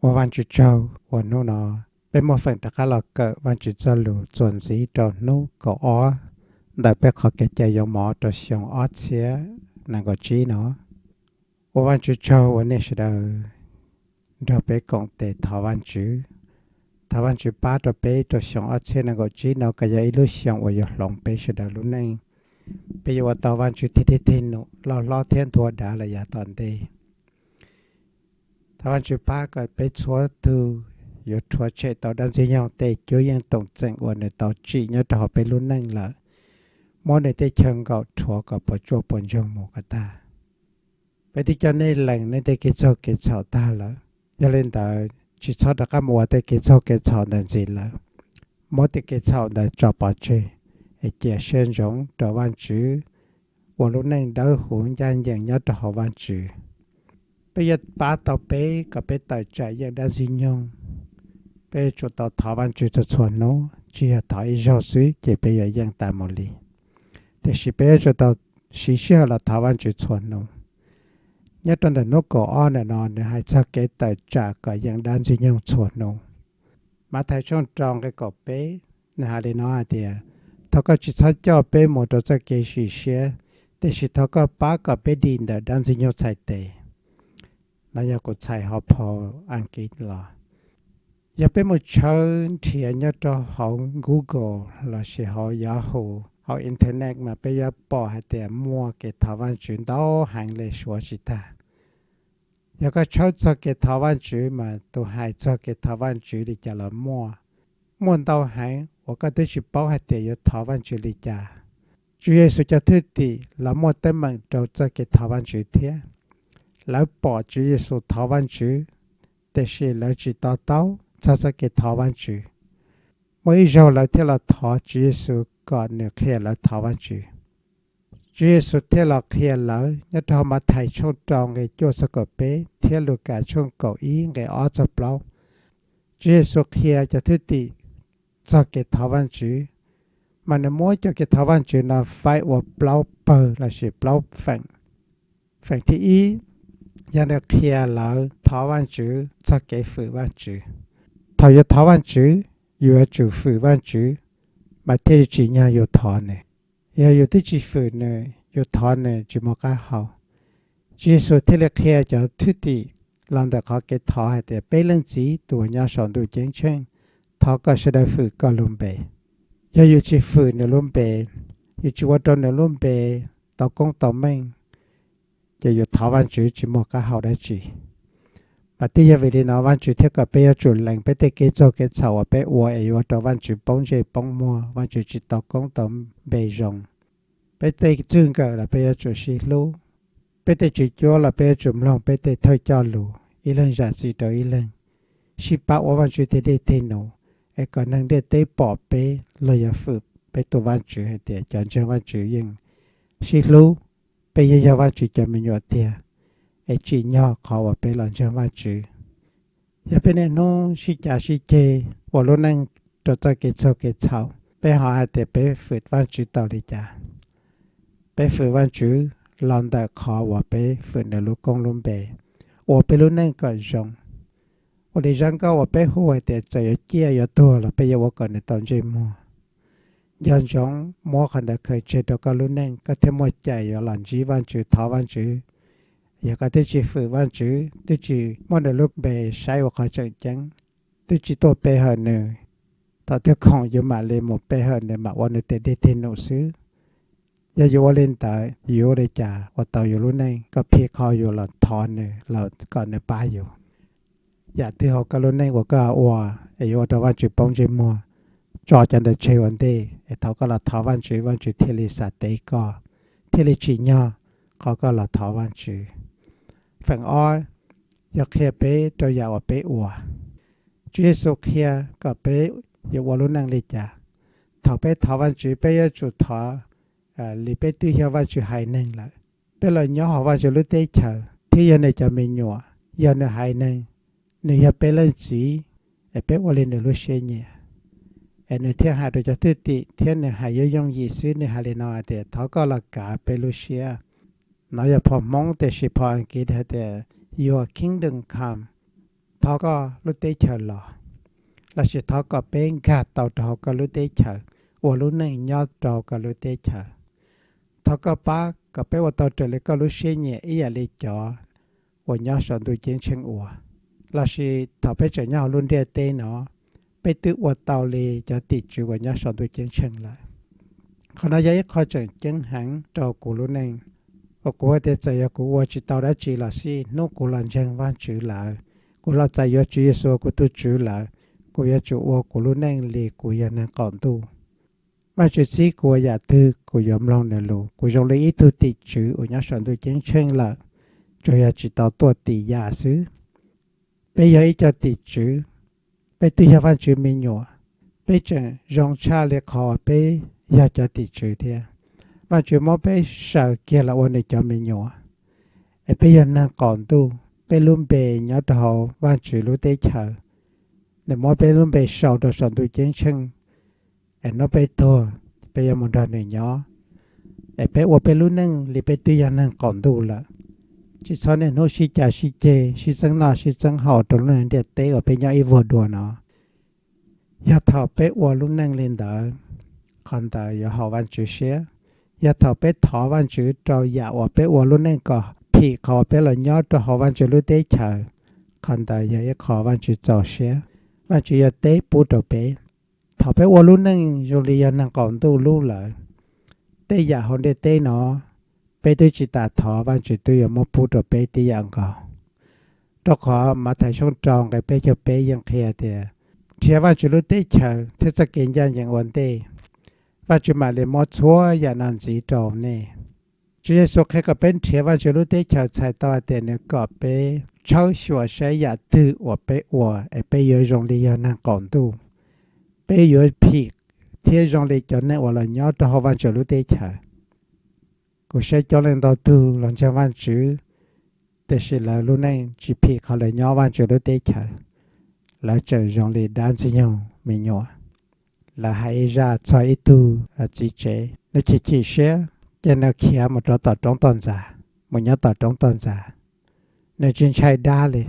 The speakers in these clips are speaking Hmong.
Ua Vajtswv tsaug uas hnub no peb muaj feem rov qab los kawm Vajtswv txoj lus txuas ntxiv rau hnub kaum ob ntawm peb qhov kev cai yoo mov rau xyoo ob txhiab nees nkaum tsib no. Ua Vajtswv tsaug uas nej sawv daws nrog peb koom tes thov Vajtswv. Thov Vajtswv pab rau peb rau xyoo ob txhiab nees nkaum tsib no kom yog ib lub xyoo uas yuav hloov peb sawv daws lub neej. Peb yuav ua tau Vajtswv tib teg num loj hlob thiab ntuag dav lawm yav tom ntej. Thov Vajtswv pab kom peb txhua tus yuav rhuav tshem tau dab ntxwg nyoog tej cuab yeej toom txeem uas nws tau tsim nyob rau hauv peb lub neej lawm, muab nws tej chaw nkaum rhuav kom puas tsuaj puas ntsoog mus kom tag. Peb twb coj nej lees nej tej kev txaug kev txhaum tag lawm, yog li ntawd tsis txhob rov qab mus ua tej kev txaug kev txhaum ntawd ntxiv lawm. Muab tej kev txhaum ntawd tso pov tseg, es cia siab ntsoov rau Vajtswv, ua lub neej dawb huv ncaj ncees nyob rau hauv Vajtswv. Peb yuav pab tau peb kom peb tawm tsam yeej dab ntxwg nyoog. Peb yuav tsum tau thov Vajtswv txhua txhua hnub, tsis yog thov ib zaug xwb ces peb yuav yeej tas mus li. Tiam sis peb yuav tsum tau siv sij hawm los thov Vajtswv txhua hnub. Nyob rau ntawm hnub kaum ob ntawm no nws hais txog kev tawm tsam kom yeej dab ntxwg nyoog txhua hnub. Mathais tshooj rau nqe kaum peb, nws hais li no hais tias, thov koj tsis txhob coj peb mus rau txoj kev sim siab, tiam sis thov koj pab kom peb dim ntawm dab ntxwg nyoog txhais tes. No yog kuv txhais hauv phau Askiv los. Yog peb mus tshawb nrhiav nyob rau hauv Google lossis hauv Yahoo, hauv internet mas peb yuav pom hais tias muaj kev thov Vajtswv ntau heev li suav tsis tag. Yog koj tshawb txog kev thov Vajtswv mas tus hais txog kev thov Vajtswv li cas los muaj. Muaj ntau heev uas koj twb tsis paub hais tias yuav thov Vajtswv li cas. Tswv Yexus cov thwj tim los muaj teeb meem rau txoj kev thov Vajtswv thiab. Lawv pom Tswv Yexus thov Vajtswv, tiam sis lawv tsis to taub txog txoj kev thov Vajtswv. Muaj ib zaug lawv thiaj los thov Tswv Yexus kom nws qhia lawv thov Vajtswv. Tswv Yexus thiaj los qhia lawv nyob rau hauv Mathais tshooj rau nqe cuaj txog kaum peb thiab Lukas tshooj kaum ib nqe ob txog plaub. Tswv Yexus qhia cov thwj tim txog kev thov Vajtswv, mas nws muab cov kev thov Vajtswv no faib ua plaub pawg lossis plaub feem. Feem thib ib, yog nws qhia lawv thov Vajtswv txog kev fwm Vajtswv. Thaum yus thov Vajtswv, yus yuav tsum fwm Vajtswv, mas thiaj tsim nyog yus thov nws. Yog yus twb tsis fwm nws, yus thov nws tsis muaj qab hau. Tswv Yexus thiaj li qhia cov thwj tim los ntawm qhov kev thov hais tias, peb Leej Txiv tus uas nyob saum ntuj ceeb tsheej, thov kom sawv daws fwm koj lub npe. Yog yus tsis fwm nws lub npe, yus tsis ua rau nws lub npe tau koob tau meej, ces yus thov Vajtswv tsis muaj qab hau dab tsi. Mas twb yog vim li no Vajtswv thiaj kom peb yuav tsum lees peb tej kev txaug kev txhaum uas peb ua es yuav ua rau Vajtswv poob ntsej poob muag, Vajtswv tsis tau koob tau npe zoo. Peb tej txwj nkawm los peb yuav tsum sib hlub. Peb tej tswv cuab los peb yuav tsum mloog peb tej thawj coj lus, ib leeg zam txim rau ib leeg, sib pab ua Vajtswv tej dej tej num, es kom neeg ntiaj teb pom peb los yog fwm peb tus Vajtswv hais tias cov ntseeg Vajtswv yeej sib hlub, peb yeej yog Vajtswv cov me nyuam tiag, es tsim nyog qhov uas peb los ntseeg Vajtswv. Yog peb niaj hnub sib cav sib ceg ua lub neej rau txoj kev txaug kev txhaum, peb ho hais tias peb fwm Vajtswv tau li cas? Peb fwm Vajtswv los ntawm qhov uas peb fwm nws lub koob lub npe, ua peb lub neej kom zoo. Ua li zaj nkauj uas peb hu hais tias txawm yuav ciaj yuav tuag los peb yuav ua kom nws tau ntsej muag. Nco ntsoov muab qhov ntawd khaws tseg rau koj lub neej, koj thiaj muaj cai yuav los ntsib Vajtswv, thov Vajtswv. Yog koj twb tsis fwm Vajtswv, twb tsis muab nws lub npe saib ua qhov tseem ceeb, twb tsis tuaj pe hawm nws, thaum twg khoom yus mam li mus pe hawm nws, mam ua nws tej dej tej num xwb. Yog yus ua li ntawd, yus ua li cas ua tau yus lub neej kom phim qho yus los thov nws los kom nws pab yus? Yam twg hauv koj lub neej uas koj ua es yuav ua rau Vajtswv poob ntsej muag, tso cov ntawd tseg ua ntej, es thaum koj los thov Vajtswv, Vajtswv thiaj li xav teb koj, thiaj li tsim nyog qhov koj los thov Vajtswv. Feem ob, yog qhia peb rau yam uas peb ua. Tswv Yexus qhia kom peb yuav ua lub neej li cas. Thaum peb thov Vajtswv, peb yuav tsum thov li peb twb yog Vajtswv haiv neeg lawm. Peb los nyob hauv Vajtswv lub teb chaws thiab yog nws cov me nyuam, yog nws haiv neeg, nws yog peb Leej Txiv, es peb ua li nws lub siab nyiam. Es nws thiaj hais rau cov thwj tim thiab nws hais yooj yooj yim xwb, nws hais li no hais tias, thov koj los kav peb lub siab. No yog phau Hmoob, tiam sis phau Askiv hais tias, your kingdom come. thov koj lub teb chaws los, lossis thov kom peb nkag tau rau hauv koj lub teb chaws, ua lub neej nyob rau hauv koj lub teb chaws. Thov koj pab kom peb ua tau raws li koj lub siab nyiam ib yam li cov uas nyob saum ntuj ceeb tsheej ua. Lossis thaum peb tseem nyob hauv lub ntiaj teb no, peb twb ua tau li cov tim tswv uas nyob saum ntuj ceeb tsheej lawm. Qhov no yog ib qho tseem ceeb heev rau kuv lub neej, uas kuv hais tias txawm yog kuv ua tsis tau dab tsi los xij, hnub kuv los ntseeg Vajtswv lawm, kuv los txais yuav Tswv Yexus ua kuv tus Tswv lawm, kuv yuav tsum ua kuv lub neej li kuv yog neeg qaum ntuj. Vajtswv txib kuv ua yam twg kuv yuav mloog nws lus. Kuv zoo li ib tug tim tswv uas nyob saum ntuj ceeb tsheej lawm, tsuas yog tsis tau tuaj tis yam xwb. Peb yog ib co tim tswv, peb twb yog Vajtswv me nyuam, peb tseem zoo tshaj li qhov uas peb yog cov tim tswv thiab. Vajtswv muab peb sawv kiag los ua nws cov me nyuam, es peb yog neeg qaum ntuj, peb lub npe nyob rau hauv Vajtswv lub teb chaws. Nws muab peb lub npe sau rau saum ntuj ceeb tsheej, es hnub peb tuag, peb yuav mus nrog nws nyob. Es peb ua peb lub neej li peb twb yog neeg qaum ntuj lawm. Tsis txhob niaj hnub sib cav sib ceg, sib txeeb noj sib txeeb haus rau lub neej ntiaj teb uas peb nyob ib vuag dua no. Yog thaum peb ua lub neej li ntawd, qhov ntawd yuav haum Vajtswv siab. Yog thaum peb thov Vajtswv rau yam uas peb ua lub neej kom phim qhov uas peb los nyob rau hauv Vajtswv lub teb chaws, qhov ntawd yog ib qho Vajtswv txaus siab. Vajtswv yuav teb pub rau peb. Thaum peb ua lub neej zoo li yog neeg qaum ntuj lub lawm, tej yam hauv ntiaj teb no peb twb tsis tas thov, Vajtswv twb yuav muab pub rau peb tib yam nkaus. Rau qhov Mathais tshooj rau nqe peb caug peb yeej qhia tias, nrhiav Vajtswv lub teb chaws thiab txoj kev ncaj ncees ua ntej, Vajtswv mam li muab txhua yam no ntxiv rau nej. Tswv Yexus qhia kom peb nrhiav Vajtswv lub teb chaws txhais tau hais tias nws kom peb tshawb xyuas saib yam twg uas peb ua es peb yuav zoo li yog neeg qaum ntuj, peb yuav phim thiab zoo li cov neeg uas los nyob rau hauv Vajtswv lub teb chaws. Kuv saib coob leej ntau tug los ntseeg Vajtswv, tiam sis lawv lub neej tsis phim qhov lawv nyob Vajtswv lub teb chaws. Lawv tseem zoo li dab ntxwg nyoog me nyuam. Lawv hais ib zaj txog ib tug txiv tsev, nws chim chim siab, ces nws khiav mus rau tom roob toj ntxas, mus nyob tom roob toj ntxas. Nws tsis ntshai dab li,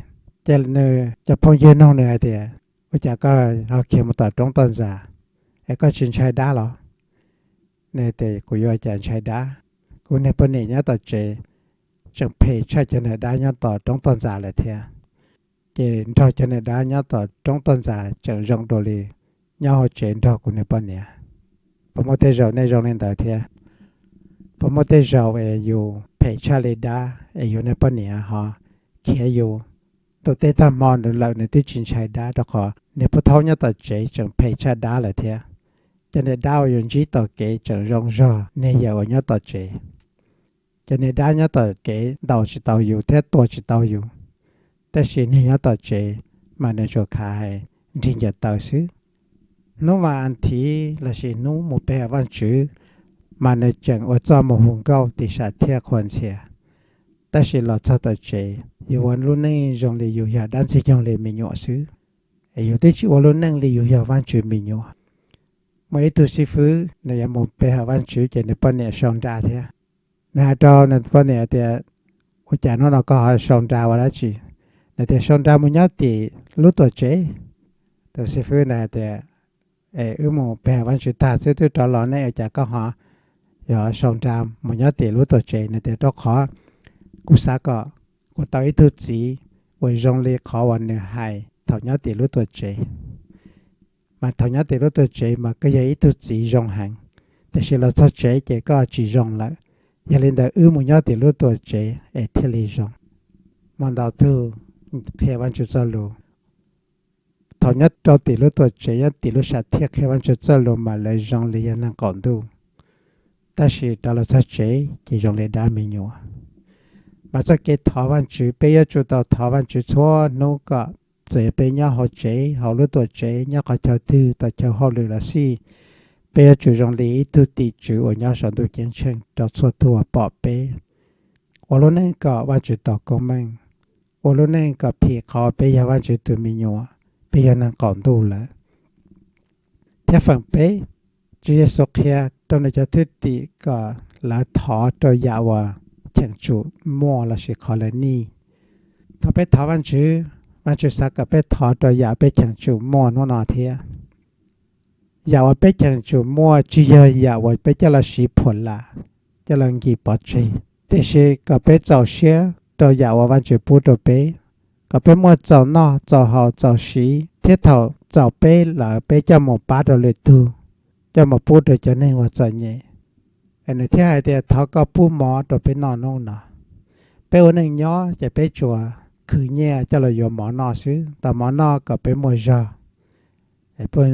ces nws cov phooj ywg nug nws hais tias, ua cas koj ho khiav mus tom roob toj ntxas, es koj tsis ntshai dab los? Nws tias, kuv yuav ua cas ntshai dab, kuv niag poj niam nyob tom tsev tseem phem tshaj cov niag dab nyob tom roob toj ntxas lawm thiab. Ces nrog cov niag dab nyob tom roob toj ntxas tseem zoo dua li nyob hauv tsev nrog kuv niag poj niam. Puas muaj tej zaum nej zoo li ntawd thiab? Puas muaj tej zaum es yus phem tshaj li dab es yus niag poj niam ho khiav yus? Ntuj teb tag hmo nws lawm nws twb tsis ntshai dab, rau qhov niag pub thaub nyob tom tsev tseem phem tshaj dab lawm thiab. Cov niag dab uas yus ntsib tom kev tseem zoo zog niag yawm uas nyob tom tsev. Cov niag dab nyob tom kev ntaus tsis tau yus thiab tua tsis tau yus, tab sis niag nyob tom tsev mas nws tsuas khav hais nrig ncaws taw xwb. Hnub vas thiv lossis hnub mus pe hawm Vajtswv mas nws tseem ua txoj mus hu nkauj tis sam thiaj qhuas ntxhias. Tab sis los txog tom tsev, yus ua lub neej zoo li yus yog dab ntxwg nyoog li me nyuam xwb, es yus twb tsis ua lub neej li yus yog Vajtswv me nyuam. Muaj ib tug xib fwb nws yuav mus pe hawm Vajtswv ces nws poj niam sau nra thiab. Nws hais rau nws poj niam tias, ua cas hnub no koj ho sau nra ua dab tsi? Nws tias, sau nra mus nyob tim lub tuam tsev. Tus xib fwb ntawd hais tias, es wb mus pe hawm Vajtswv tag xwb twb rov los ne, ua cas koj ho yog sau nra mus nyob tim lub tuam tsev? Nws tias, rau qhov kuv xav kom kuv tau ib tug txiv uas zoo li qhov uas nws hais thaum nyob tim lub tuam tsev. Mas thaum nyob tim lub tuam tsev mas koj yog ib tug txiv zoo heev, tiam sis los txog tsev ces koj tsis zoo lawm. Yog li ntawd wb mus nyob tim lub tuam tsev es thiaj li zoo. Muaj ntau tug qhia Vajtswv txoj lus, thaum nyob rau tim lub tuam tsev, nyob tim lub sam thiaj qhia Vajtswv txoj lus mas lawv zoo li yog neeg qaum ntuj, tab sis rov los txog tsev ces zoo li dab me nyuam. Mas txoj kev thov Vajtswv, peb yuav tsum tau thov Vajtswv txhua hnub kom txawm yog peb nyob hauv tsev, hauv lub tuam tsev, nyob qhov chaw twg, tau chaw hauj lwm los xij, peb yuav tsum zoo li ib tug tim tswv uas nyob saum ntuj ceeb tsheej rau txhua tug uas pom peb. Ua lub neej kom Vajtswv tau koob meej, ua lub neej kom phim qhov peb yog Vajtswv tus me nyuam, peb yog neeg qaum ntuj lawm. Thiab feem peb, Tswv Yexus qhia rau nws cov thwj tim kom lawv thov rau yam uas cheem tsum muaj lossis qhov lawv nij. Thaum peb thov Vajtswv, Vaajtswv xav kom peb thov rau yaam peb cheem tsum muaj hnub no thiab. Yaam uas peb cheem tsum muaj tsi yog yaam uas peb coj lug siv phuam lam, coj lug nkim pov tseg, tiam sis kom peb txaus siab rau yaam uas Vaajtswv pub rau peb, kom peb muaj txaus noj txaus haus txaus siv thiab thaum txaus peb lawm peb coj moog pab rau lwm tug, coj moog pub rau cov neeg uas txom nyem. Es nwg thiaj hais tias thov koj pub mov rau peb noj hnub no. Peb ua neej nyob ces peb tsuas khwv nyiaj coj lug yuav mov noj xwb, tau mov noj kom peb muaj zog.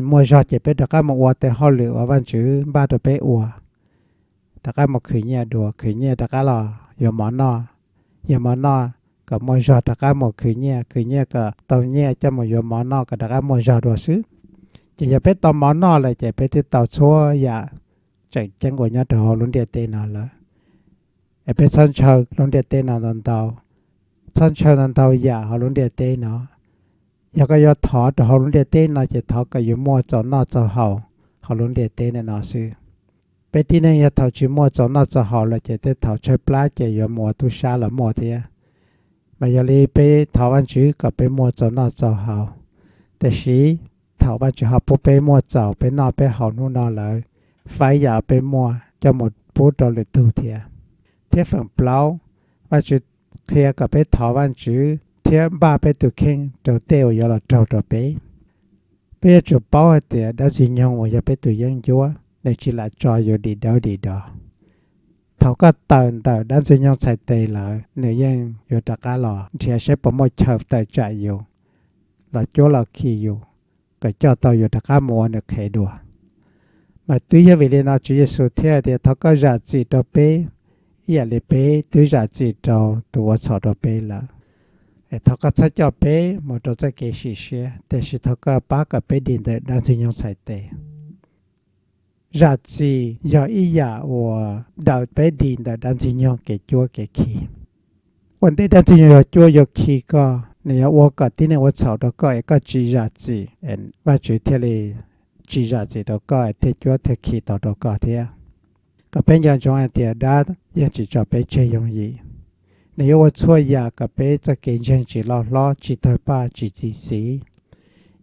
Muaj zog ces peb rov qab moog ua tej hauj lwm uas Vaajtswv npaj rau peb ua, rov qab moog khwv nyiaj dua, khwv nyiaj rov qab los yuav mov noj, yuav mov noj kom muaj zog rov qab moog khwv nyiaj, khwv nyiaj kom tau nyiaj coj moog yuav mov noj kom rov qab muaj zog dua xwb. Ces yog peb tau mov noj lawm ces peb twb tau txhua yaam tseem ceeb uas nyob rau hauv lub ntiaj teb no lawm. Es peb txhob ntshaw lub ntiaj teb no ntau ntau, txhob ntshaw ntau ntau yaam hauv lub ntiaj teb no. Yog koj yuav thov rau hauv lub ntiaj teb no ces thov kom yuav muaj txaus noj txaus haus hauv lub ntiaj teb no xwb. Peb tib neeg yog thaum tsis muaj txaus noj txaus haus lawm ces tej thaum tshaib plab ces yuav mus ua tub sab los muaj thiab. Mas yog li peb thov Vaajtswv kom peb muaj txaus noj txaus haus, tiam sis thaum Vaajtswv ho pub peb muaj txaus peb noj peb haus hnub no lawm, faib yaam peb muaj coj mus pub rau lwm tug thiab. Thiab feem plaub, Vaajtswv qhia kom peb thov Vaajtswv thiab npaj peb tus kheej rau tej uas yuav los raug rau peb. Peb yuav tsum paub hais tias dab ntxwg nyoog uas yog peb tus yeeb ncuab nws tsis lam tso yus dim dawb dim do. Thaum koj tawm ntawm dab ntxwg nyoog txhais tes lawm nws yeej yuav rov qab los nrhiav saib puas muaj chaw tawm tsam yus, los cuab los khi yus, kom coj tau yus rov qab mus ua nws qhev dua. Mas twb yog vim li no Tswv Yexus thiaj tias thov koj zam txim rau peb ib yam li peb twb zam txim rau tus ua txhaum rau peb lawm. Es thov koj txhob coj peb mus rau txoj kev sim siab, tiam sis thov koj pab kom peb dim ntawm dab ntxwg nyoog txhais tes. Zam txim yog ib yam uas daws peb dim ntawm dab ntxwg nyoog kev cuab kev khi. Ua ntej dab ntxwg nyoog yuav cuab yuav khi koj, nws yuav ua kom tib neeg ua txhaum rau koj es koj tsis zam txim, Vaajtswv thiaj li tsis zam txim rau koj thiaj cuab thiaj khi tau rau koj thiab. Kom peb nco ntsoov hais tias dab yeej tsis tso peb tseg yooj yim. Nws yuav ua txhua yam kom peb txoj kev ntseeg tsis loj hlob, tsis tawg paj, tsis txi txiv.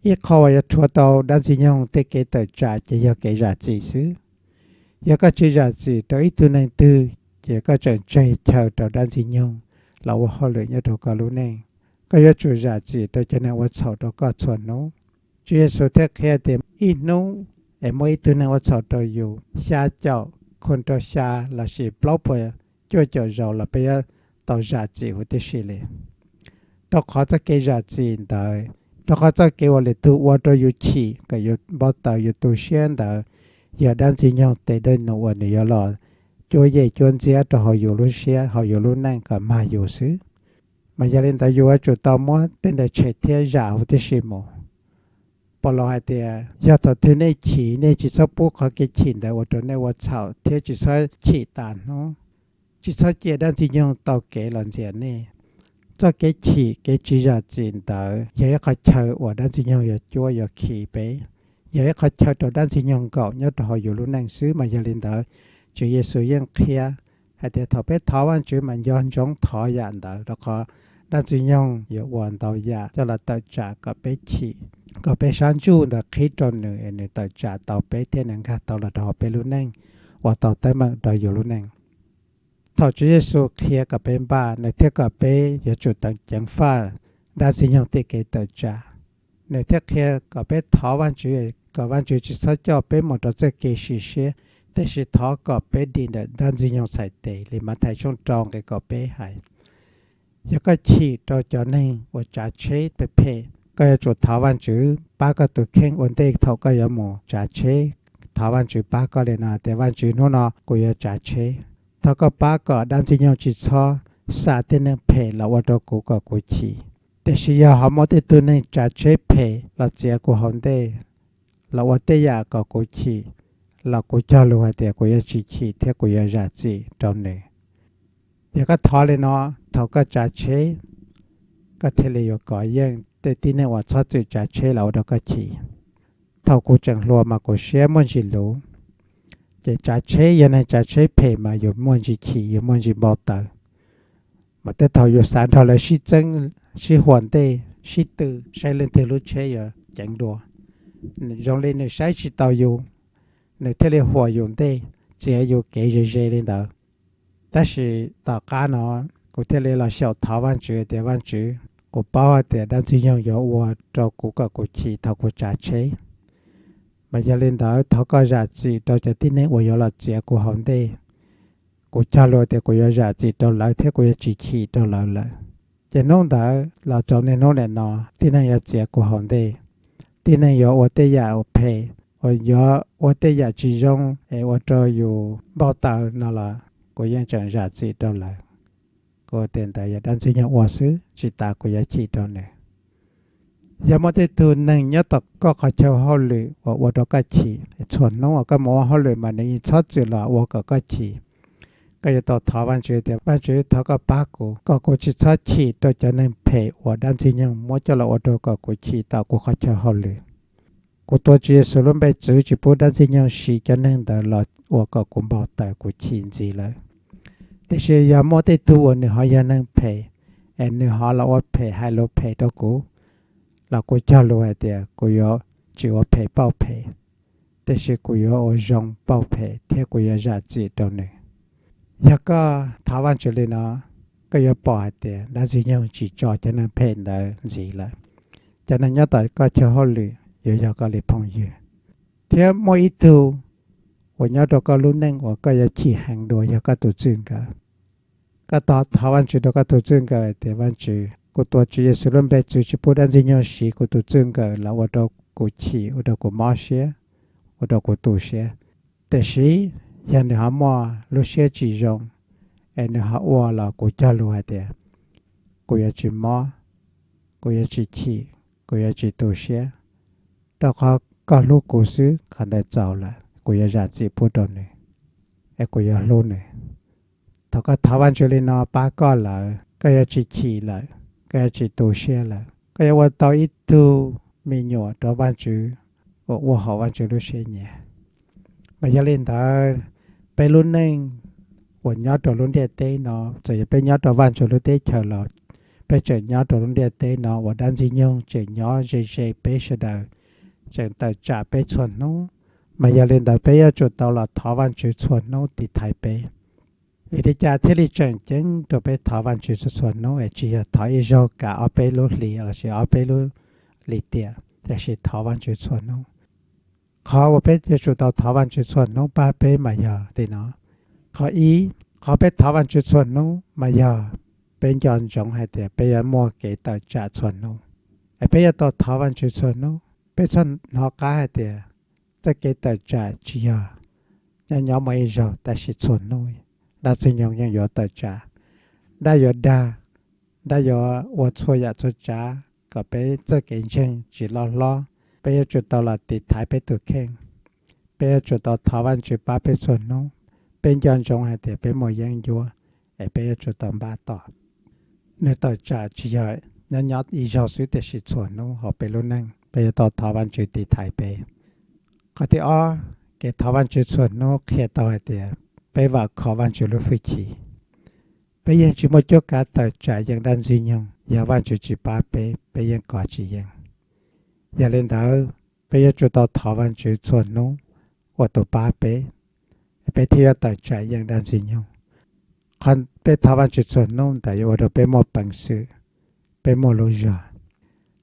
Ib qho uas yuav rhuav tau dab ntxwg nyoog tej kev tawm tsam ces yog kev zam txim xwb. Yog koj tsis zam txim rau ib tug neeg twg, ces koj tseem tseg chaw rau dab ntxwg nyoog los ua hauj lwm nyob rau koj lub neej. Koj yuav tsum zam txim rau cov neeg ua txhaum rau koj txhua hnub. Tswv Yexus thiaj qhia tias ib hnub es muaj ib tug neeg ua txhaum rau yus xya caum khum rau xya lossis plaub puas cuaj caum zaus los peb yuav tau zam txim huv tib si li. Rau qhov txoj kev zam txim ntawd, rau qhov txoj kev uas lwm tug ua rau yus chim kom yus npau taws yus tu siab ntawd, yog dab ntxwg nyoog tes dej num uas nws yuav los cuab yej cuab ntxiab rau hauv yus lub siab hauv yus lub neej kom mag yus xwb. Mas yog li ntawd yus yuav tsum tau muab tej ntawd tshem thiab zam huv tib si mus. Paulus hais tias yog thaum twg nej chim, nej tsis txhob pub qhov kev chim ntawd ua rau nej ua txhaum thiab tsis txhob chim tas hnub. Tsis txhob cia dab ntxwg nyoog tau kev los ntxias nej. Txoj kev chim kev tsis zam txim ntawd yog ib qhov chaw uas dab ntxwg nyoog yuav cuab yuav khi peb, yog ib qhov chaw rau dab ntxwg nyoog nkaum nyob rau hauv yus lub neej xwb. Mas yog li ntawd, Tswv Yexus yeej qhia hais tias thaum peb thov Vaajtswv mas nco ntsoov thov yam ntawd, rau qhov dab ntxwg nyoog yuav ua ntau yam coj los tawm tsam kom peb chim, kom peb sab ntsuj ntawd qhib rau nws es nws tawm tsam tau peb thiab nws nkag tau los rau hauv peb lub neej, ua tau teeb meem rau yus lub neej. Thaum Tswv Yexus qhia kom peb npaj, nws thiaj kom peb yuav tsum teev ceev faj dab ntxwg nyoog tej kev tawm tsam. Nws thiaj qhia kom peb thov Vaajtswv, kom Vaajtswv tsis txhob coj peb mus rau txoj kev sim siab, tiam sis thov kom peb dim ntawm dab ntxwg nyoog txhais tes li Mathais tshooj rau nqe kaum peb hais. Yog koj chim rau cov neeg uas tsav tsheb phem phem, koj yuav tsum thov Vaajtswv pab koj tus kheej ua ntej thaum koj yuav mus tsav tsheb. Thov Vaajtswv pab koj li no tias, Vaajtswv, hnub no kuv yuav tsav tsheb, thov koj pab kom dab ntxwg nyoog tsis txhob xa tej neeg phem los ua rau kuv kom kuv chim. Tiam sis yog ho muaj tej tug neeg tsav tsheb phem los txiav kuv hauv ntej, los ua tej yam kom kuv chim, los kuv cog lus hais tias kuv yuav tsis chim thiab kuv yuav zam txim rau nws. Yog koj thov li no, thaum koj tsav tsheb, koj thiaj li yuav kov yeej tej tib neeg uas txhob txwm tsav tsheb los ua rau koj chim. Thaum kuv tseem hluas mas kuv siab muaj ntsis luv, ces tsav tsheb, yog neeg tsav tsheb phem mas yus muaj ntsis chim, yus muaj ntsis npau taws. Mas tej thaum yus xav nrog lawv sib txeeb, sib huas ntej, sib tw saib leej twg lub tsheb yuav ceev dua. Zoo li nws saib tsis taus yus, nws thiaj li huam yus ntej, txiav yus kev ze ze li ntawd. Tab sis tom qab no kuv thiaj li los xyaum thov Vajtswv tias, Vajtswv, kuv paub hais tias dab ntxwg nyoog yuav ua rau kuv kom kuv chim thaum kuv tsav tsheb. Mas yog li ntawd thov koj zam txim rau cov tib neeg uas yuav los txiav kuv hauv ntej. Kuv cog lus tias kuv yuav zam txim rau lawv thiab kuv yuav tsis chim rau lawv lawm. Ces hnub ntawd los rau niaj hnub nim no, tib neeg yuav txiav kuv hauv ntej, tib neeg yuav ua tej yam uas phem, uas yuav ua tej yam tsis zoo es ua rau yus npau taws no los kuv yeej tseem zam txim rau lawv. Kuv tias ntawd yog dab ntxwg nyoog ua xwb, tsis tas kuv yuav chim rau nws. Yog muaj tej tug neeg nyob tom koj qhov chaw hauj lwm uas ua rau koj chim, txhua hnub uas koj mus ua hauj lwm mas nws yeej txhob txwm los ua kom koj chim, koj yuav tau thov Vajtswv tias, Vajtswv, thov koj pab kuv kom kuv tsis txhob chim rau cov neeg phem uas dab ntxwg nyoog muab coj los ua rau kom kuv chim tom kuv qhov chaw hauj lwm. Kuv tuav Tswv Yexus lub npe txwv tsis pub dab ntxwg nyoog siv cov neeg ntawd los ua kom kuv npau taws kuv chim ntxiv lawm. Tiam sis yog muaj tej tug uas nws ho yog neeg phem, es nws ho los ua phem hais lus phem rau kuv, los kuv cog lus hais tias kuv yuav tsis ua phem pauj phem, tiam sis kuv yuav ua zoo pauj phem thiab kuv yuav zam txim rau nws. Yog koj thov Vajtswv li no, koj yuav pom hais tias dab ntxwg nyoog tsis tso cov neeg phem ntawd ntxiv lawm. Cov neeg nyob tom koj chaw hauj lwm yuav yog koj li phooj ywg. Thiab muaj ib tug uas nyob rau koj lub neej uas koj yuav chim heev dua yog koj tus txij nkawm. Koj thov Vajtswv rau koj tus txij nkawm tias, Vajtswv, kuv tuav Tswv Yexus lub npe txwv tsis pub dab ntxwg nyoog siv kuv tus txij nkawm los ua rau kuv chim, ua rau kuv mob siab, ua rau kuv tu siab. Tiam sis yog nws ho muaj lub siab tsis zoo es nws ho ua los kuv cog lus hais tias kuv yuav tsis mob, kuv yuav tsis chim, kuv yuav tsis tu siab, rau qhov koj hlub kuv xwb, qhov ntawd txaus lawm, kuv yuav zam txim pub rau nws, es kuv yuav hlub nws. Thaum koj thov Vajtswv li no pab koj lawm, koj yuav tsis chim lawm, koj yuav tsis tu siab lawm, koj yuav ua tau ib tug me nyuam rau Vajtswv uas ua haum Vajtswv lub siab nyiam. Mas yog li ntawd, peb lub neej uas nyob rau lub ntiaj teb no, txawm yog peb nyob rau Vajtswv lub teb chaws los peb tseem nyob rau lub ntiaj teb no uas dab ntxwg nyoog tseem nyob ze ze peb sawv daws, tseem tawm tsam peb txhua hnub. Mas yog li ntawd peb yuav tsum tau los thov Vajtswv txhua hnub tiv thaiv peb. Vim li cas thiaj li tseem ceeb rau peb thov Vajtswv txhua txhua hnub es tsis yog thov ib zaug kav ob peb lub hlis lossis ob peb lub lim tiam, tiam sis thov Vajtswv txhua hnub? Qhov uas peb yuav tsum tau thov Vajtswv txhua hnub pab peb mas yog li no. Qhov ib, qhov peb thov Vajtswv txhua hnub mas yog peb nco ntsoov hais tias peb yuav muaj kev tawm tsam txhua hnub. Es peb yuav tau thov Vajtswv txhua hnub. Peb txhob hnov qab hais tias txoj kev tawm tsam tsis yog nyob nyob muaj ib zaug, tab sis txhua hnub dab ntxwg nyoog yeej yuav tawm tsam. Dab yuav dag, dab yuav ua txhua yam txhua tsav kom peb txoj kev ntseeg tsis loj hlob. Peb yuav tsum tau los tiv thaiv peb tus kheej. Peb yuav tsum tau thov Vajtswv pab peb txhua hnub. Peb nco ntsoov hais tias peb muaj yeeb ncuab, es peb yuav tsum tau npaj tos. Nws tawm tsam tsis yog nyob nyob ib zaug xwb, tiam sis txhua hnub hauv peb lub neej peb yuav tau thov Vajtswv tiv thaiv peb. Qhov thib ob, kev thov Vajtswv txhua hnub qhia tau hais tias peb vam khom Vajtswv lub hwj chim. Peb yeej tsis muaj cuab kav tawm tsam yeej dab ntxwg nyoog, yog Vajtswv tsis pab peb, peb yeej kov tsis yeej. Yog li ntawd, peb yuav tsum tau thov Vajtswv txhua hnub ua tus pab peb, peb thiaj yuav tawm tsam yeej dab ntxwg nyoog. Qhov peb thov Vajtswv txhua hnub ntawd yuav ua rau peb muaj peev xwm, peb muaj lub zog.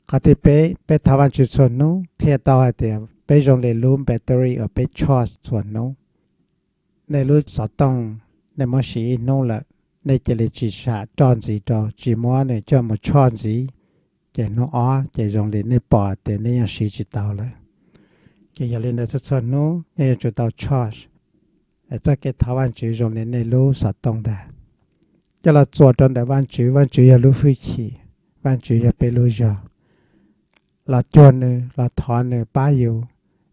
Qhov thib peb, peb thov Vajtswv txhua hnub qhia tau hais tias peb zoo li lub battery uas peb charge txhua hnub. Nej lub xov tooj, nej muab siv ib hnub lawm, nej cia li tsis sam roj ntxiv rau, tsis muab nws coj mus charge ntxiv, ces hnub ob ces zoo li nej pom tias nej yeej siv tsis tau lawm. Ces yog li ntawd txhua txhua hnub nej yuav tsum tau charge. Txoj kev thov Vajtswv zoo li nej lub xov tooj ntag. Coj los txuas rau ntawm Vajtswv, Vajtswv yog lub hwj chim, Vajtswv yog peb lub zog. Los cuag nws, los thov nws pab yus,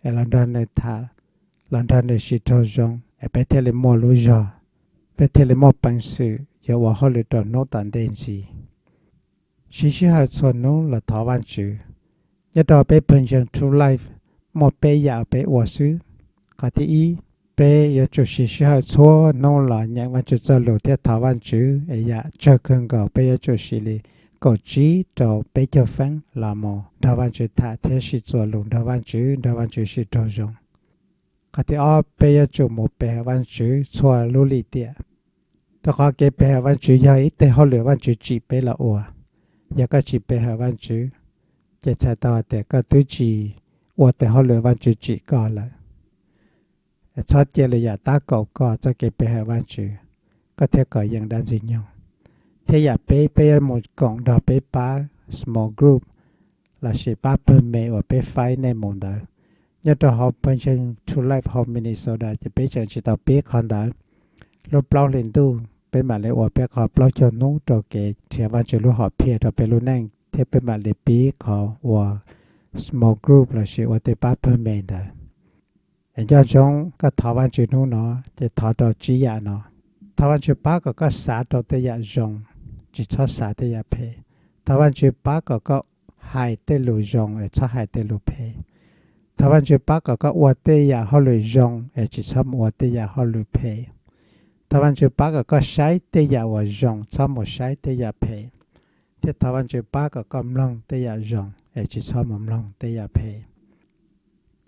es los nrog nws tham, los nrog nws sib raug zoo, es peb thiaj li muaj lub zog, peb thiaj li muaj peev xwm yuav ua hauj lwm rau hnub tom ntej ntxiv. Siv sij hawm txhua hnub los thov Vajtswv. Nyob rau peb pawg ntseeg True Life, muaj peb yam peb ua xwb. Qhov thib ib, peb yuav tsum siv sij hawm txhua hnub los nyeem Vajtswv txoj lus thiab thov Vajtswv, es yam tsawg kawg nkaus peb yuav tsum siv li kaum tsib rau peb caug feeb los mus nrog Vajtswv tham thiab sib txuas lus nrog Vajtswv, nrog Vajtswv sib raug zoo. Qhov thib ob, peb yuav tsum mus pe hawm Vajtswv txhua lub lim tiam. Rau qhov kev pe hawm Vajtswv yog ib teg hauj lwm Vajtswv tsim peb los ua. Yog koj tsis pe hawm Vajtswv, ces txhais tau hais tias koj twb tsis ua teg hauj lwm Vajtswv tsim koj lawm. Txhob cia lwm yam tab kaum koj txoj kev pe hawm Vajtswv, koj thiaj kov yeej dab Ntxwg Nyoog. Thiab yam peb, peb yuav mus koom nrog peb pab small group lossis pab pawg me uas peb faib nej mus ntawd. Nyob rau hauv pawg ntseeg True Life hauv Minnesota ces peb tseem tsis tau pib qhov ntawd. Lub plaub hlis ntuj peb mam li ua peb qhov plaub caug hnub rau kev nrhiav Vajtswv lub hom phiaj rau peb lub neej thiab peb mam li pib qhov ua small group lossis ua tej pab pawg me ntawd. Es nco ntsoov koj thov Vajtswv hnub no, ces thov rau tsib yam no. Thov Vajtswv pab kom koj xav rau tej yam zoo, tsis txhob xav tej yam phem. Thov Vajtswv pab kom koj hais tej lus zoo es txhob hais tej lus phem. Thov Vajtswv pab kom koj ua tej yam hauj lwm zoo es tsis txhob mus ua tej yam hauj lwm phem. Thov Vajtswv pab kom koj saib tej yam uas zoo, txhob mus saib tej yam phem. Thiab thov Vajtswv pab kom koj mloog tej yam zoo es tsis txhob mus mloog tej yam phem.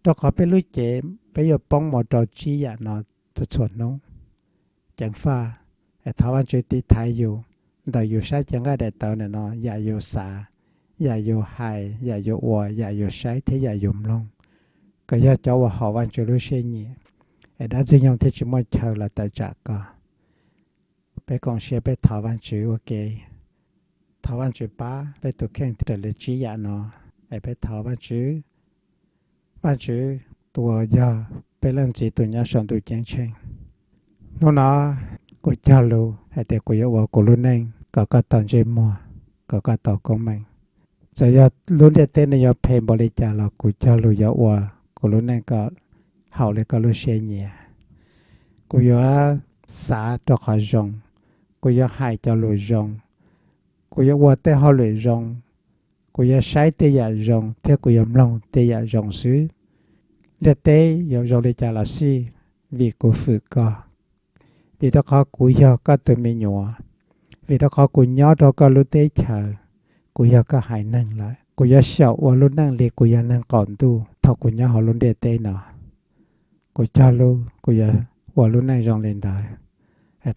Rau qhov peb lub cev peb yuav poob mus rau tsib yam no txhua txhua hnub. Ceev faj, es thov Vajtswv tiv thaiv yus ntawm yus saib cev nqaij daim tawv ntawm no, yam yus xav, yam yus hais, yam yus ua, yam yus saib thiab yam yus mloog, kom yog cov uas haum Vajtswv lub siab nyiam, es dab Ntxwg Nyoog thiaj tsis muaj chaw los tawm tsam koj. Peb koom siab peb thov Vajtswv ua ke. Thov Vajtswv pab peb tus kheej raws li tsib yam no, es peb thov Vajtswv. Vajtswv, tus uas yog peb Leej Txiv tus nyob saum ntuj ceeb tsheej, hnub no kuv cog lus hais tias kuv yuav ua kuv lub neej kom koj tau ntsej muag, kom koj tau koob meej. Txawm yog lub ntiaj teb no yuav phem npaum li cas los kuv cog lus yuav ua kuv lub neej kom haum li koj lub siab nyiam. Kuv yuav xav rau qhov zoo, kuv yuav hais cov lus zoo, kuv yuav ua tej hauj lwm zoo, kuv yuav saib tej yam zoo thiab kuv yuav mloog tej yam zoo xwb. Ntiaj teb yuav zoo li cas los xij, vim kuv hwm koj, vim rau qhov kuv yog koj tus me nyuam, vim rau qhov kuv nyob rau koj lub teb chaws, kuv yog koj haiv neeg lawm. Kuv yuav xyaum ua lub neej li kuv yog neeg qaum ntuj thaum kuv nyob hauv lub ntiaj teb no. Kuv cog lus kuv yuav ua lub neej zoo li ntawd.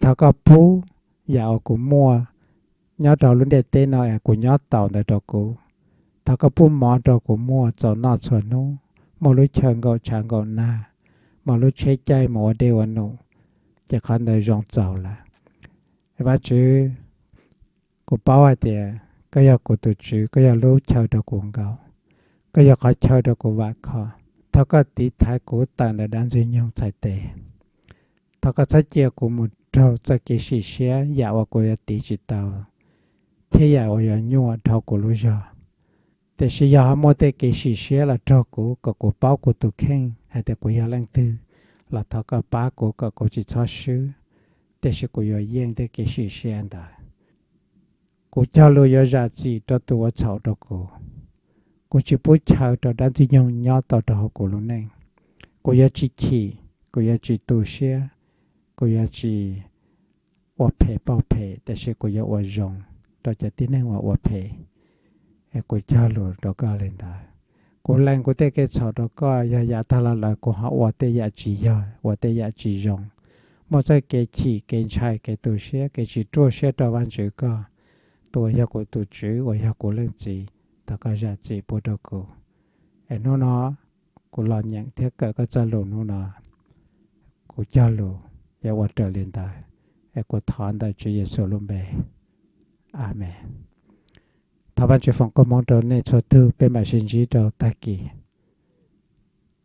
Thov koj pub yam uas kuv muaj nyob rau lub ntiaj teb no es kuv nyob taus ntawd rau kuv. Thov koj pub mov rau kuv muaj txaus noj txhua hnub, muaj lub chaw nkaum tshav nkaum nag, muaj lub tsheb caij mus ua dej ua num, ces qhov ntawd zoo txaus lawm. Vajtswv, kuv paub hais tias koj yog kuv tus Tswv, koj yog lub chaw rau kuv nkaum, koj yog qhov chaw rau kuv vam khom. Thov koj tiv thaiv kuv tawm ntawm dab Ntxwg Nyoog txhais tes. Thov koj txhob cia kuv mus raug txoj kev sim siab yam uas kuv yuav tiv tsis tau thiab yam uas yuav nyuaj dhau kuv lub zog. Tiam sis yog ho muaj tej kev sim siab los raug kuv kom kuv paub kuv tus kheej hais tias kuv yog leej twg, los thov koj pab kuv kom kuv tsis txhob swb, tiam sis kuv yuav yeej tej kev sim siab ntawd. Kuv cog lus yuav zam txim rau tus ua txhaum rau kuv. Kuv tsis pub chaw rau dab Ntxwg Nyoog nyob tau rau hauv kuv lub neej. Kuv yuav tsis chim, kuv yuav tsis tu siab, kuv yuav tsis ua phem pauj phem, tiam sis kuv yuav ua zoo rau cov tib neeg uas ua phem. Es kuv cog lus rau koj li ntawd. Kuv lees kuv tej kev txhaum rau koj, yog yav tag los lawm kuv ho ua tej yam tsis yog, ua tej yam tsis zoo, muaj txoj kev chim, kev ntshai, kev tu siab, kev tsis ruaj siab rau Vajtswv koj, tus uas yog kuv tus Tswv, uas yog kuv Leej Txiv. Thov koj zam txim pub rau kuv. Es hnub no kuv los nyeem thiab kawm koj txoj lus hnub no, kuv cog lus yuav ua raws li ntawd. Es kuv thov ntawm Tswv Yexus lub npe, Amees. Thov Vajtswv foom koob hmoov rau nej txhua tug, peb mam sib ntsib rau tag kis.